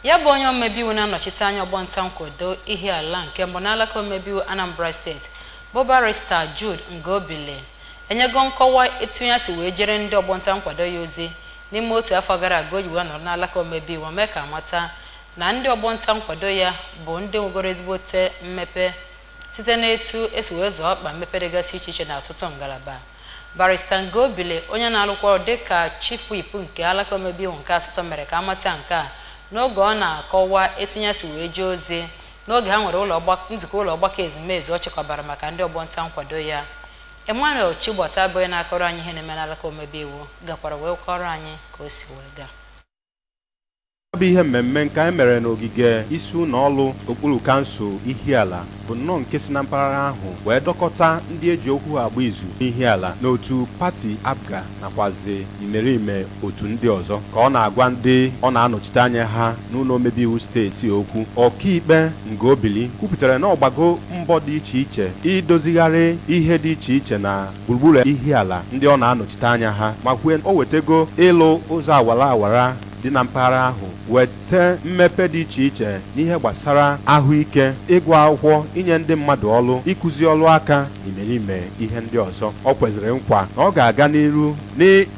Ya bụ onye omebe iwu na-anọchite anya ọgbọnta nkwado Ihiala nke mbụ n'alaka omebe iwu Anambra Steeti bụ Barrister Jude Ngobile enyego nkọwa etu ya si wee jere ndị ọgbọnta nkwado ya ozi n'ime otu afọ gara aga o ji wee nọrọ n'alaka omebe iwu, mee ka amata na ndị ọgbọnta nkwado ya bụ ndị nwegoro ezigbote mmepe site n'etu esi wee zọọ ọkpa mmepe dịgasị iche iche na ọtụtụ ngalaba. Barrister Ngobile, onye na-arụkwa ọrụ dịka Chief Whip nke alaka omebe iwu nke asatọ, mere ka amata nke a n'oge ọ na-akọwa etu ya si wee jee ozi n'oge ha nwere nzukọ ụlọ ọgbakọ ezumezu ọ chịkọbara maka ndị ọgbọnta nkwado ya. Emmanuel Chigbata bụ onye na-akọrọ anyị ihe na-eme n'alaka omebe iwu gakwara wee kọrọ anyị ka o si wee gaa. Ọ bụ ihe mmemme nke anyị mere n'ogige isi ụlọ ọrụ okpuru kansụl Ihiala bụ nnọọ nke si na mpaghara ahụ wee dọkọta ndị eji okwu agba izu n'Ihiala n'otu pati APGA nakwazi imerime otu ndị ọzọ. Ka ọ na-agwa ndị ọ na-anọchite anya ha n'ụlọ omebe iwu steeti okwu, ọkaikpe Ngobili kwupụtara na ọgbago mbọ dị iche iche idozigharị ihe dị iche iche na gburugburu Ihiala ndị ọ na-anọchite anya ha, ma kwue o wetego ịlụ ụzọ awara awara dị na mpaghara ahụ, weta mmepe dị iche iche n'ihe gbasara ahụike, ịgụ akwụkwọ, inye ndị mmadụ ọrụ, ịkụzi ọrụ aka, imerime ihe ndị ọzọ. Ọ kwezịrị nkwa na ọ ga-aga n'iru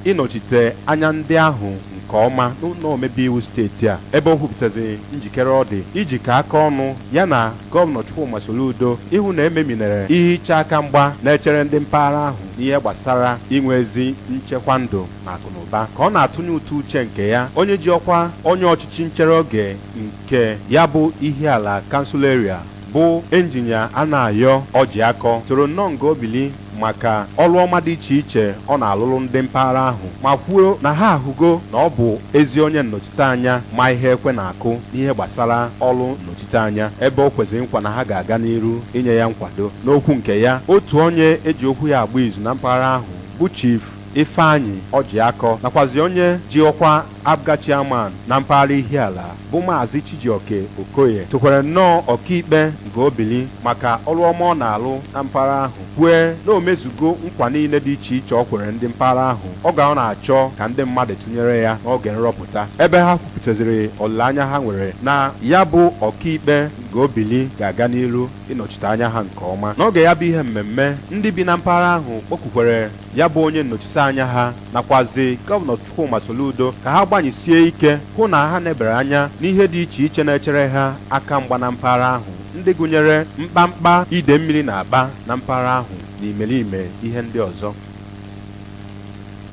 n'ịnọchite anya ndị ahụ nke ọma n'ụlọ omebe iwu steeti a, ebe o kwupụtaziri njikere ọ dị ijikọ aka ọnụ ya na Gọvanọ Chukwuma Soludo ịhụ na ememinere ihe iche aka mgba na-echere ndị mpaghara ahụ n'ihe gbasara inwe ezi nchekwa ndụ na akụnụba. Ka ọ na-atụnye ụtụ uche nke ya, onye ji ọkwa onye ọchịchị nchere oge nke ya bụ Ihiala Council Area bụ Injinia Anayo Ojiako toro nnọọ Ngobili maka ọrụ ọma dị iche iche ọ na-alụrụ ndị mpaghara ahụ, ma kwuo na ha ahụgo na ọ bụ ezi onye nnọchiteanya ma ihe ekwe na-akụ n'ihe gbasara ọrụ nnọchiteanya, ebe o kwesịrị nkwa na ha ga-aga n'iru inye ya nkwado. N'okwu nke ya, otu onye eji okwu ya agba izu na mpaghara ahụ bụ Chief Ifeanyị Ojiako nakwazi onye ji ọkwa APGA chairman na mpaghara Ihiala bụ Maazị Chijioke Okoye tụkwara nnọọ ọkaikpe Ngobili maka ọrụ ọma ọ na-alụ na mpaghara ahụ, kwue na o mezugo nkwa niile dị iche iche ọ kwere ndị mpaghara ahụ oge ọ na-achọ ka ndị mmadụ tụnyere ya n'oge nrọpụta, ebe ha kwupụtaziri olileanya ha nwere na ya bụ ọkaikpe Ngobili ga-aga n'iru ịnọchite anya ha nke ọma. N'oge ya bụ ihe mmemme, ndị bi na mpaghara ahụ kpọkwukwere ya bụ onye nnọchite anya ha nakwazi Gọvanọ Chukwuma Soludo ka ha gbanyisie ike hụ na ha nebere anya n'ihe dị iche iche na-echere ha aka mgba na mpaghara ahụ, ndị gụnyere mkpamkpa ide mmiri na-akpa na mpaghara ahụ na imerime ihe ndị ọzọ.